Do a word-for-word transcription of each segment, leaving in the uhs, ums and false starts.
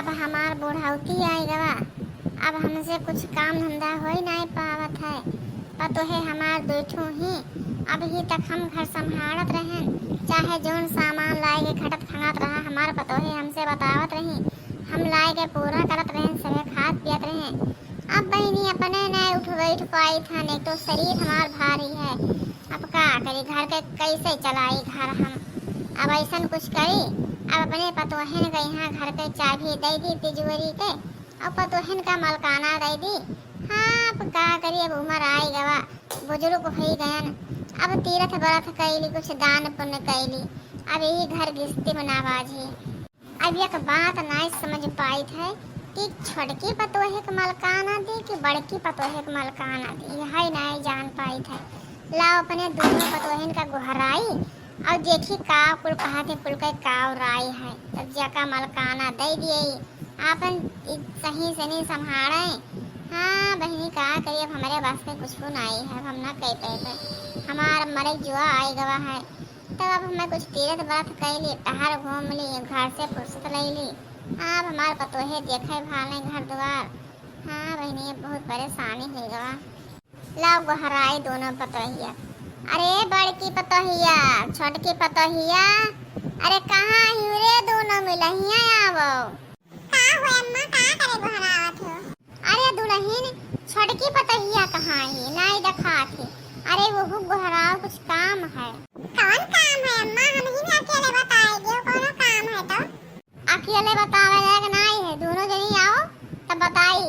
अब हमार बुढ़ौती आइ गवा, अब हमसे कुछ काम धंधा होइ नाहीं पावत है। पतोहे हमार दुइ ठो ही, अबही तक हम घर संभालत रहेन, चाहे जौन सामान लाए के घटत खंगात रहा, हमार पतोहे हमसे बतावत रही, हम लाए के पूरा करत रहेन, सभे खात पियत रहेन। अब बहिनी अपने नाहीं उठ बैठ पाइत हन, एक तो शरीर हमार भारी है, अब का करी, घर के कैसे चलाई घर हम। अब ऐसन कुछ करी, अब अपने पतोहन के यहाँ घर के चाभी दइ दी तिजोरी के, अब पतोहन का मलकाना दइ दी। हाँ, अब का करी, अब उमर आइ गवा, बुजुर्ग होइ गयन, अब तीरथ बरथ कैली, कुछ दान पुण्य कैली, अब यही घर गृहस्थी में ना बाझी। अब एक बात नाहीं समझ पाइत है कि छोटकी पतोहे के मलकाना दी कि बड़की पतोहे के मलकाना दी, यही नाहीं जान पाइत है। लाओ अपने दोनों पतोहन का गोहराई और देखी का कुल कहत है, कुल के का राय है। तब जेका मलकाना दइ दिए, आपन इ-, सही से नहीं संभाले। हाँ बहिनी, का करी, अब हमरे बस के कुछ नाहीं है, अब हम ना कह पाए, हमार मरे जुआ आइ गवा है। तब अब हमें कुछ तीरथ बरथ कैली, टहर घूम ली, घर से फुर्सत लइ ली। अब हमार पतोहे देखे भाले घर दुआर। हाँ बहिनी, अब बहुत परेशानी होइ गवा। लाओ गोहराई दोनों पतोहिया। अरे बड़की पतोहिया, छोटकी पतोहिया, अरे कहाँ ही रे दोनों मिलहिया, आवो। का हो अम्मा, का करे गोहरावत हो? अरे दुलहिन, छोटकी पतोहिया कहाँ ही? नाहीं देखात ही। अरे वहू गोहराव, कुछ काम है। कौन काम है अम्मा? हम ही ना अकेले बताए दियो, कौनो काम है तो। अकेले बतावे लायक नाहीं है, दोनों जनी आओ तब बताई।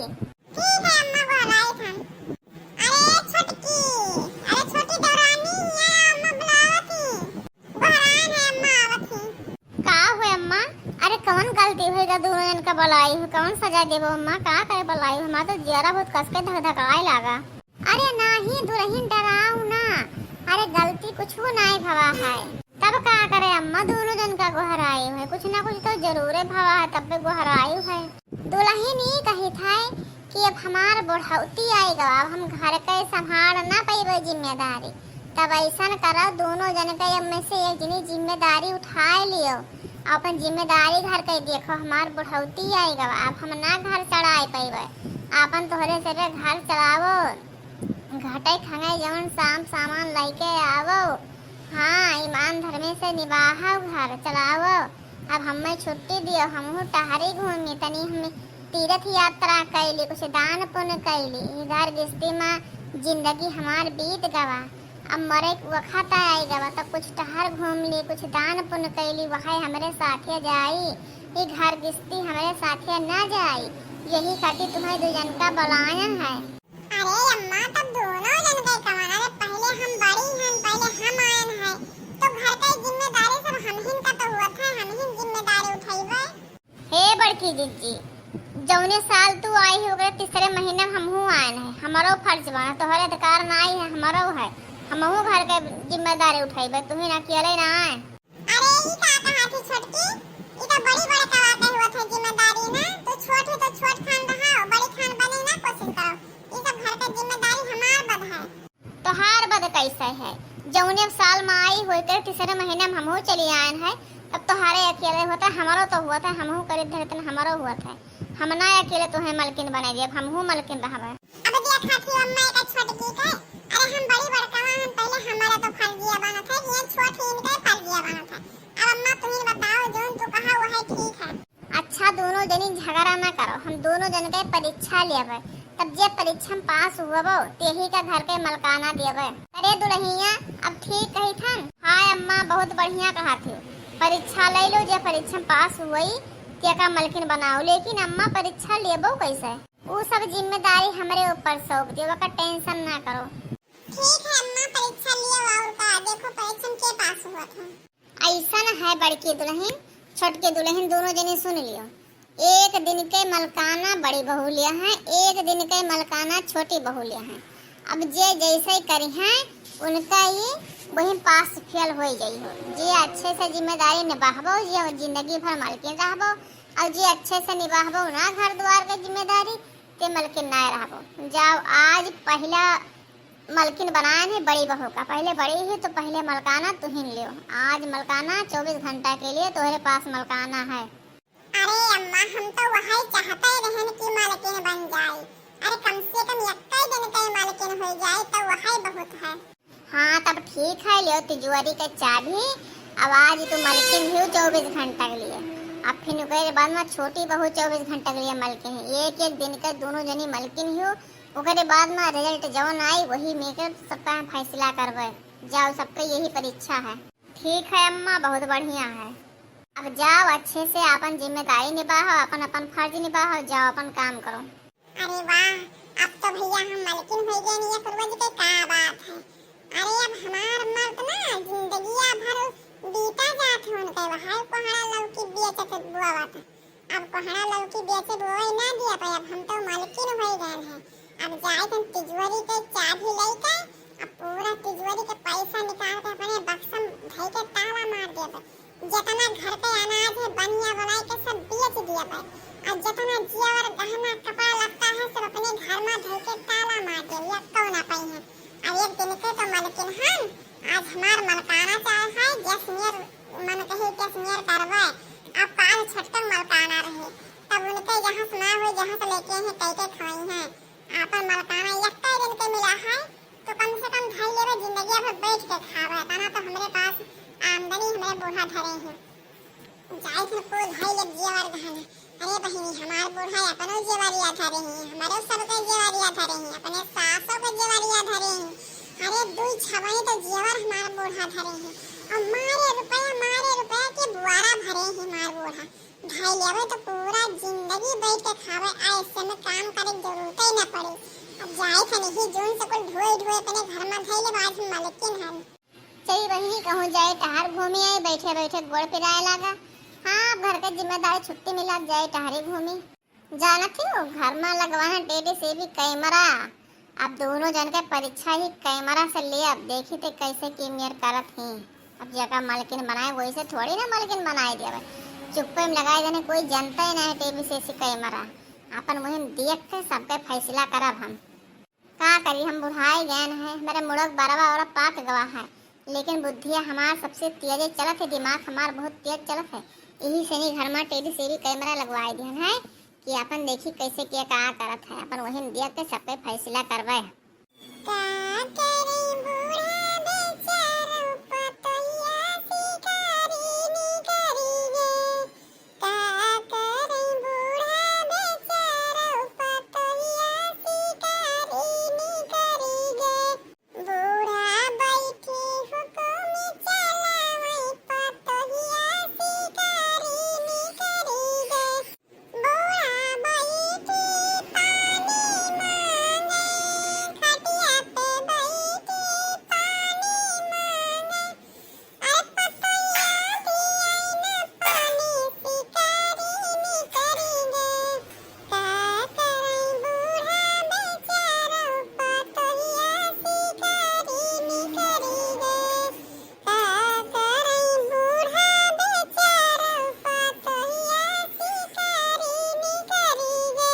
ठीक है अम्मा, गोहराई थन। अरे छोटकी, अरे छोटी देवरानी, यहाँ अम्मा बुलावत ही। गोहरान है अम्मा, आवत ही। का हुए अम्मा? अरे कवन गलती हुई गा, दोनों जन का बुलाई हो, कवन सजा देबो अम्मा? का करे बुलाई हो? हमार तो जियरा बहुत कस के धक धकाए लागा। अरे नाहीं दुलहिन, डराओ ना, अरे गलती कुछ नाहीं भवा है। तब का करे अम्मा, दोनों जन का गोहराई है, कुछ ना कुछ तो जरूरे भवा है, तब पे गोहराई है। दुलहिन ई कहित है कि अब हमार बुढ़ौती आइ गवा, अब हम घर के संभाल ना पइबे जिम्मेदारी। तब ऐसन करो, दोनों जन के अब में से एक जनी जिम्मेदारी उठाए लियो, अपन जिम्मेदारी घर के देखो। हमार बुढ़ौती आइ गवा, अब हम ना घर चलाए पइबे, आपन तोहरे से घर चलावो। घटे खंगे जवन साम सामान लइके आवो, हाँ, ईमान धर्मे से निबाहो, घर चलावो। अब हमें छुट्टी दियो, हमहू टहरी घूमी, तनी हम तीर्थ यात्रा कैली, कुछ दान पुण्य कैली। ई घर गृहस्थी में जिंदगी हमार बीत गवा, अब मरे के वक्त आई गवा, तो कुछ टहर घूम ली, कुछ दान पुण्य कैली, वह हमरे साथे जाई। ई घर गृहस्थी हमरे साथे न जाई, यही खातिर तुम्हें दू जन का बुलायन है। अरे अम्मा, तब दोनों जन के कवन? अरे पहले हम बड़ी हन, पहले हम आयन है, तो घर के जिम्मेदारी सब हमहिन का तो हुआ था, हमहिन जिम्मेदारी उठैबे। हे बड़की जिज्जी, जौने साल तू आई है ओकरे तीसरे महीना में हमहू आयन है, हमारो फर्ज बा, तोहरे अधिकार नाई है, हमारो है, हमहू घर के जिम्मेदारी उठैबे, तू ही ना अकेले ना आए। अरे, ई का कहा थी छोटकी? ई तो बड़ी बड़का बात है, हुआ था जिम्मेदारी ना। तू छोट है तो छोट खान रहा, बड़ी खान बने ना कोशिश करो। ई सब घर का जिम्मेदारी हमार बद है। तोहार बद कैसे है? जौने साल में आई होई के तीसरे महीने में हमहू चली आयन है, तब तोहारे अकेले होता, हमारो तो हुआ था, हमहू करे धरतन हमारो हुआ था। हम ना अकेले तोहे मलकिन बने देब, हमहू मलकिन रहबे। अब देखा थी अम्मा, एक छोटकी के, अरे हम बड़ी बड़का हन, पहले हमारा तो फर्जिया बनत है, ये छोट ही इनका फर्जिया बनत है। अब अम्मा तुम ही बताओ, जोन तू कहा वो है ठीक है। अच्छा, दोनों जनी झगड़ा ना करो, हम दोनों जन के परीक्षा लेबे, तब जे परीक्षा में पास हुआ तेही का घर के मलकाना देबे। अरे दुल्हनिया, अब ठीक कही थन। हाँ अम्मा, बहुत बढ़िया कहा थी, परीक्षा ले लो, जे परीक्षा में पास हुई तेका मलकिन बनाओ। लेकिन अम्मा, परीक्षा लेबो कैसे? ऊ सब जिम्मेदारी हमरे ऊपर सौंप दियो, ओकर टेंशन ना करो। ठीक है अम्मा, परीक्षा लियो और का, देखो परीक्षा में के पास हुआ था। ऐसन है बड़की दुल्हन, छोटकी दुल्हन, दोनों जने सुन लियो। एक दिन के मलकाना बड़ी बहू लिया है, एक दिन के मलकाना छोटी बहू लिया है। अब जे जैसे करी है, उनका ही वही पास फेल हो जाई हो। जे अच्छे से जिम्मेदारी निभाबो, जे जिंदगी भर मलकिन रहबो, और जे अच्छे से निभाबो ना घर द्वार के जिम्मेदारी, ते मलकिन ना रहबो। जाओ, आज पहला मलकिन बनाए है बड़ी बहू का। पहले बड़ी ही तो पहले मलकाना तुहिन लियो। आज मलकाना चौबीस घंटा के लिए तोहरे पास मलकाना है। अरे अम्मा, हम तो वह हाँ, तब ठीक है, लियो तिजोरी के चाबी। अब आज तू मलकिन हियो चउबीस घंटा के लिए। अब फिर ओकरे बाद में छोटी बहू चउबीस घंटा के लिए मलकिन है। एक एक दिन के दोनों जनी मलकिन हियो, ओकरे बाद में result जवन आई, वही में के सबका फैसला करबे। जाओ, सबके यही परीक्षा है। ठीक है अम्मा, बहुत बढ़िया है। अब जाओ, अच्छे से अपन जिम्मेदारी निभाओ, अपन अपन फर्ज निभाओ, जाओ अपन काम करो। अरे वाह, अब तो भैया हम मलकिन होइ गए, ये पूर्वज के का बात है। अरे अब हमार मर्द ना जिंदगिया भर बीता जात है उनके, वहाँ कोहड़ा लौकी बेचत बोआवत। अब कोहड़ा लौकी बेचे बोए ना दिया पाए, अब हम तो मलकिन होइ गए हैं। अब जाए तो तिजोरी के चाबी लेके, अब पूरा तिजोरी के पैसा निकाल के अपने बक्सा में धई के ताला मार देबे। जितना घर के अनाज है, बनिया बनाए के सब बेच देबे। और जितना जेवर गहना कपड़ा लगता है, सब अपने घर में धई के ताला मार देबे, या कौन पाई है। अब एक दिन के तो मलकिन हन, आज हमार मलकाना चाहे है, जस नियर मन कहे तस नियर करबे। अब काल छोटकन मलकाना रहे, तब उनके जहाँ से ना हो, जहाँ से लेके हैं, कह के खवाई हैं। आपन मलकाना यक्का दिन के मिला है, तो कम से कम धई लेबे, जिंदगिया भर बैठ के खाबे। तना तो हमरे पास आमदनी हमरे बूढ़ा धरे हैं। जाई फिर कुल धई लेब जेवर गहना। अरे बहिनी, हमार बूढ़ा अपनो जेवरिया धरे हैं, हमरो सबके जेवरिया धरे हैं, अपने सासो के जेवरिया धरे हैं। अरे दुई छवई तो जेवर हमार बूढ़ा धरे हैं। और मारे रुपया, मारे रुपया के बुआरा भरे हैं हमार बूढ़ा। धई लेबे तो पूरा जिंदगी बैठ के खाबे, आ ऐसे में काम करे के जरूरत ही ना पड़े। अब जाए खनी ही जून से कुल ढोए ढोए अपने घर में धई लेबे, आज हम मलकिन हन। चली बहिनी, कहूँ जाए टहर घूमी आई, बैठे बैठे गोड़ पिराए लागा। हाँ, अब घर के जिम्मेदारी छुट्टी मिला, जाए टहरी घूमी। जानत ही हो, घर में लगवाना टेडी से भी कैमरा। अब दोनों जन के परीक्षा ही कैमरा से लेब, देखी ते कैसे की मेर करत ही। अब जेका मलकिन बनाए, वैसे थोड़ी ना मलकिन बनाए देवे। चुप्पे में लगाए देने, कोई जनता ही ना है टीवी से सी कैमरा। अपन मुहिम देख के सबके फैसला करब हम। का करी, हम बुढ़ाए गए हैं, मेरे मुड़क बरवा और पाक गवा है, लेकिन बुद्धिया हमार सबसे तेज चलत है, दिमाग हमार बहुत तेज चलत है। यही से नहीं घर में टेडी से भी कैमरा लगवाए दिहन है कि अपन देखी कैसे के का करत है, अपन वही में देख के सबके फैसला करबे। का करी बूढ़ा बेचारा पतोहिया शिकारी निकरी गे। का करी बूढ़ा बेचारा पतोहिया शिकारी निकरी गे। बूढ़ा बैठी हुकुम चलावै पतोहिया शिकारी निकरी गे। बूढ़ा बैठी पानी मांगे, खटिया पे बैठी पानी मांगे। अरे पतोहिया दिया न पानी शिकारी निकरी गे। का करै बूढ़ा बेचारा पतोहिया शिकारी निकरी गे। का करै बूढ़ा बेचारा पतोहिया शिकारी निकरी गे।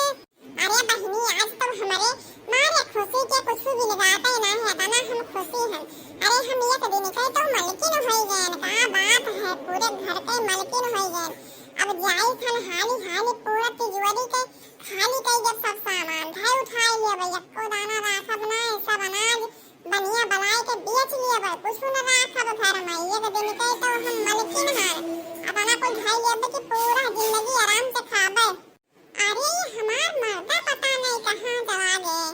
अरे बहिनी, आज तो हमरे मारे खुशी के कुछ भी लगाता ही ना है, इतना हम खुशी हैं। अरे हम एक दिन के तो मलकिन होइ गए, का बात है, पूरे घर के मलकिन होइ गए। अब जाई थन हाली हाली पूरा तिजोरी के खाली कई जब सब सामान धई उठाई लेबे, एको दाना राखब ना, सब अनाज बनिया बनाए के बेच लेबे, कुछ न राखब घर में। एक दिन के तो हम मलकिन हैं, इतना कुल धई लेबे कि पूरा जिंदगी आराम से खाबे। अरे, हमार मर्दा पता नहीं कहाँ चला गए,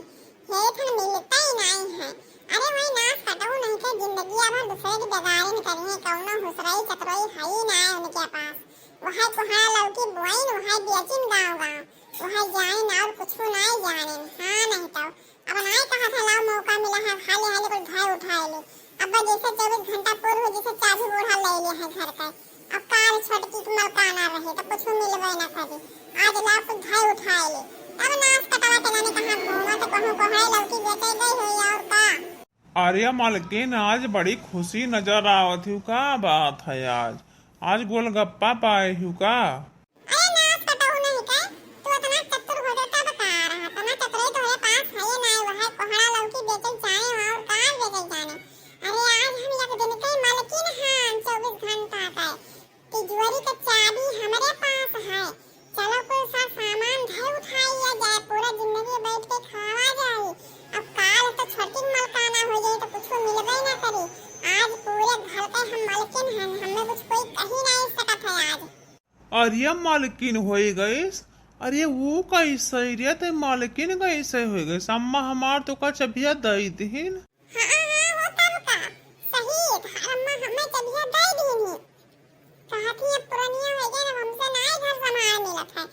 हेठन मिलते ही नहीं है। अरे, वही नास कटऊ नहीं थे, जिंदगी अब दूसरे की बेगारी में करिए, कौनो हुसरई चतरई है ही ना है उनके पास। वह कोहड़ा लौकी बोइन, वह बेचिन गाँव गाँव, वह जाइन और कुछ नहीं जाने। हाँ, नहीं तो अब नाई कहा था, लाओ मौका मिला है, हाले हाले कुल धई उठाए ले। अब जैसे चउबीस घंटा पूर हो, जैसे चाबी बूढ़ा ले लिया है घर का। अब काल छोटकी के मलकाना रहे, तो कुछ मिलबे ना करी। आज लाओ कुल धई उठाए ले। तब नास कटवा के जाने कहाँ घूमा, तो कहूँ कोहड़ा लौकी बेचे गई हो और का। अरे मलकिन, आज बड़ी खुशी नजर आवत हूँ, का बात है आज? आज गोलगप्पा पाए हूँ का? अरे नास कटऊ नहीं के, तू इतना चतुर हो जाता बता रहा, इतना चतुराई तोहरे पास है ये ना, वह कोहड़ा लौकी बेचल जाए और का बेचल जाने। अरे आज हम एक दिन के मालकिन हन, चउबीस घंटा के। तिजोरी के चाबी हमरे पास है। चलो कुल सा सामान धर उठाई लिया जाए, पूरा जिंदगी बैठ के खावा जाए। अब काल तो छोटी मलकाना हो जाए तो कुछ मिलबे ना अरे मालकिन होइ गइस, अरे वो कैसे रे, ते मालकिन कैसे होइ गइस? अम्मा हमार तो का चबिया दइ दिहिन। हाँ, हाँ, हो तब का। सही, अम्मा हमें चबिया दइ दिहिन ही। कहत ही अब पुरनिया होइ गए, अब हमसे नाहीं घर संभार मिलत है।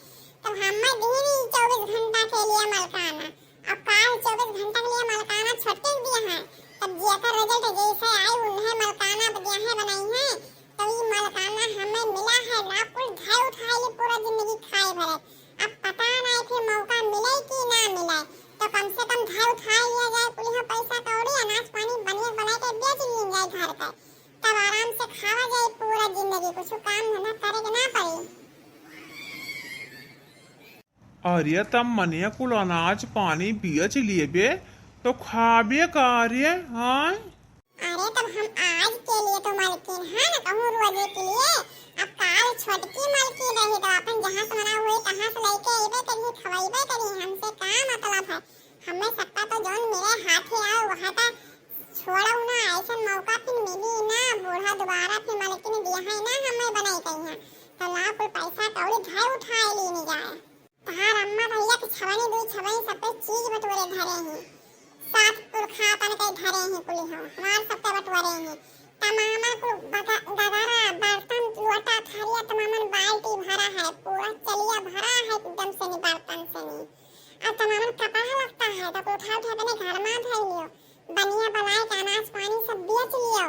तब हमें दिहिन ही चउबीस घंटा के लिए मलकाना। अब काल चउबीस घंटा के लिए मलकाना छोटके के दिया है। तब जेकर result जैसे आई, उन्हें मलकाना दिया है, बनाई है। तो ई मलकाना हमें मिला है, ना कुल धइ उठाइ ली पूरा जिंदगी खाए भरे। अब पता नाहीं फिर मौका मिले कि ना मिले, तो कम से कम धइ उठाइ लिया जाए, कुल यहाँ पैसा कौड़ी, अनाज पानी बनिया बनाए के बेच लिया जाए घर के, तब आराम से खावा जाए पूरा जिंदगी, कुछ काम धंधा करे के ना पड़ी। अरे तब मनिया कुल अनाज पानी बेच लेबे तो खाबे का रे, हाँ? अरे तब हम आज के लिए तो मलकिन है ना, कहूँ रोजे के लिए। अब काल छोटकी मलकिन रही तो अपन जहाँ से मना हुई तहाँ से लेके अइबे करी, खवाइबे करी, हमसे का मतलब है? हमें सबका तो जौन मेरे हाथे आए वहाँ का छोड़ो ना, ऐसा मौका फिर मिली ना, बूढ़ा दोबारा फिर मलकिन दिया है ना हमें बनाई कही है, तो ला कुल पैसा कौड़ी धइ उठाइ लीन जाए। तहार अम्मा भइया के छवनी दुई छवनी सबके चीज बटोरे धरे ही। सात पुरखा अपन के धरे ही कुली हो, हमार सबके बटोरे ही। तमामन कुल बगा-, गगरा, बर्तन, लोटा, थरिया, तमामन बाल्टी भरा है, पूरा चलिया भरा है एकदम से नी बर्तन से नी। अब तमामन कपड़ा लगता है, तो कुल उठा उठा अपने घर में धर लियो। बनिया बनाए के अनाज पानी सब बेच लियो,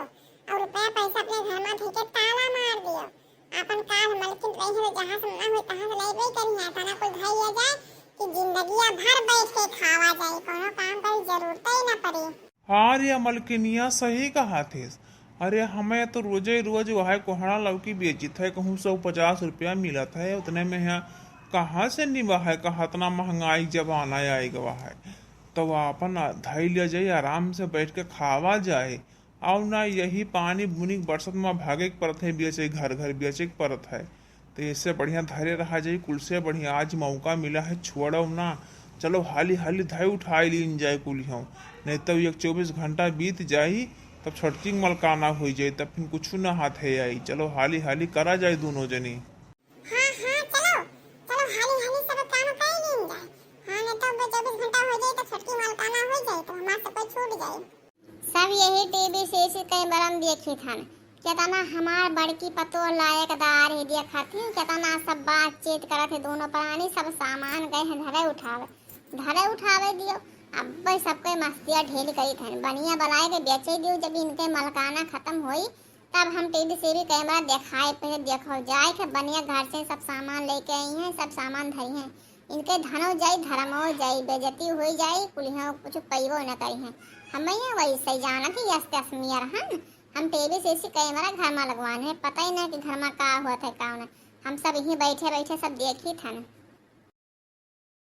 और रुपया पैसा अपने घर में धर के ताला मार दियो। आपन काल मलकिन रही है, जहाँ से ना होई, तहाँ से लेबे करी है। तना कुल धइल जाए कि जिंदगिया भर बैठ के खावा जाए, कोनो काम करे जरूरत ही ना पड़े। हाँ रे मलकिनिया, सही कहा थेस। अरे हमें तो रोजे रोज वह कोहड़ा लौकी बेचित है, कहूँ सौ पचास रुपया मिलत है, उतने में यहाँ कहाँ से निभा है, कहा इतना महंगाई जमाना आए गवा है। तो आपन धइल जाए, आराम से बैठ के खावा जाए। आउ ना यही पानी बुनी के बरसात में भागे के परत है, बेचे घर घर बेचे के परत है। तो इससे बढ़िया धरे रहा जाई, कुल से बढ़िया आज मौका मिला है, छोड़ो ना। चलो हाली हाली धई उठाई लीन जाए कुल हम, नहीं तो एक चउबीस घंटा बीत जाई, तब छोटकी के मलकाना होइ जाई, तब फिर कुछ ना हाथे आई। चलो हाली हाली करा जाए दोनों जनी। हाँ, हाँ, चलो, चलो हाली हाली सब काम कर लीन जाए। हाँ, नहीं तो चउबीस घंटा होइ जाई तो छोटकी मलकाना होइ जाई, तो हमार सब कुछ छूट जाई। सब यही टीवी, सीसी कैमरा में देखित हन। केतना हमार बड़की पतोह लायकदार ही देखत ही, केतना सब बातचीत करत ही दोनों प्राणी, सब सामान गए हैं धरे उठावे। धरे उठावे दियो, अब सबके मस्तिया ढेल करित हन। बनिया बलाए के बेचे दियो, जब इनके मलकाना खत्म होई, तब हम टीवी सीवी कैमरा देखाए पे देखो जाए के बनिया घर से सब सामान लेके आई हैं, सब सामान धरी हैं। इनके धनो जाई, धर्मो जाई, बेइज्जती होइ जाई, कुलिहों कुछ पइबो न करी हैं। हमें वैसे जानत ही यस तस मियर हन। हम टीवी सीसी कैमरा घर में लगवाने हैं, पता ही ना कि घर में का होत है, का ना। हम सब यहीं बैठे बैठे सब देखित हन।